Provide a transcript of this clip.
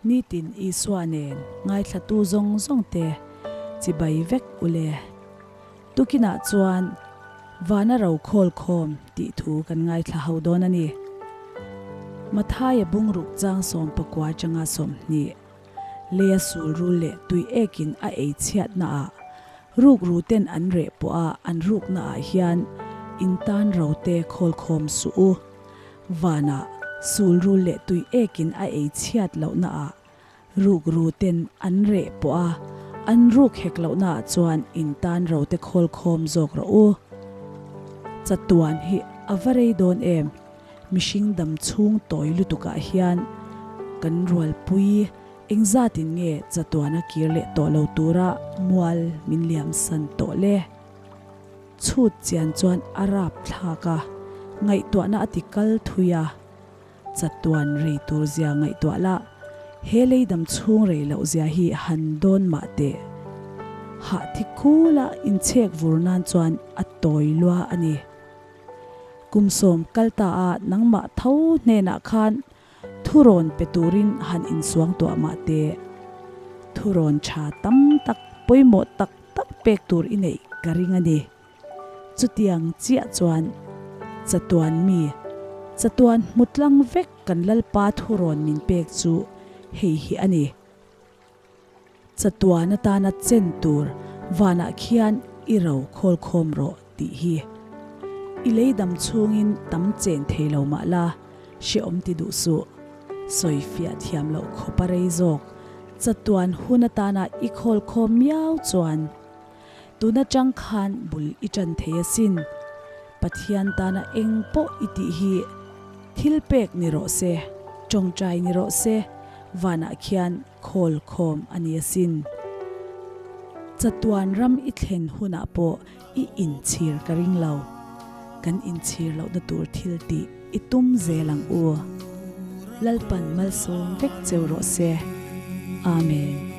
Nitin Isua nen ngaithlatu zawng zawng te chibai vek u le. Tukinah chuan vana ro khawl khawm tih thu kan ngaithla ho dawn a ni. Mathaia bungruk chang 19 atanga 20. Leia sulrul leh tui ekin a ei chhiatnaah rukru ten an reh pawh a an ruknaah hian in tan ro te khawl khawm suh u. Vanah sulrul leh tui ekin a ei chhiat lohnaah rukru ten an reh pawh a an ruk hek lohnaah chuan in tan ro te khawl khawm zawk rawh u. Chatuan hi a va rei dawn em? Mihring dam chhung tawi lutukah hian kan rualpui engzatin nge chatuana kir leh tawh lo tura mual min liamsan tawh le? Chhut chian chuan a rap thlak a, ngaihtuahna a ti kal thui a. Chatuan rei tur zia ngaihtuah lah he lei dam chhung rei loh zia hi han dawn mah teh. Hah thi khula inchhek vur nan chuan a tawi lua a ni. Kum sawm kal ta a nangmah tho hnenah khan thurawn pe turin han insuang tuah mah teh. Thurawn tha tam tak pawimawh tak tak pek tur i neih ka ring a ni. Chutiang chiah chuan chatuan mi, chatuan hmu tlang vek kan Lalpa thurawn min pek chu hei hi a ni. Chatuan atana chen tur vanah khian i ro khawl khawm rawh tih hi. I lei dam chhungin tam chen thei lo mah la, hrehawm ti duh suh. Sawi fiah thiam loh khawp a rei zawk. Chatuan hun atana i khawl khawm miau chuan tun atang khan bul i tan thei asin. Pathian tana eng pawh i tih hi thil pek ni rawh se, tawngtai ni rawh se, vanah khian Khawl khawm a ni asin. Chatuan ram i thlen hunah pawh i inchhir ka ring lo. Kan inchhir lohna tur thil tih i tum zel ang u. Lalpan malsawm vek cheu rawh se. Amen.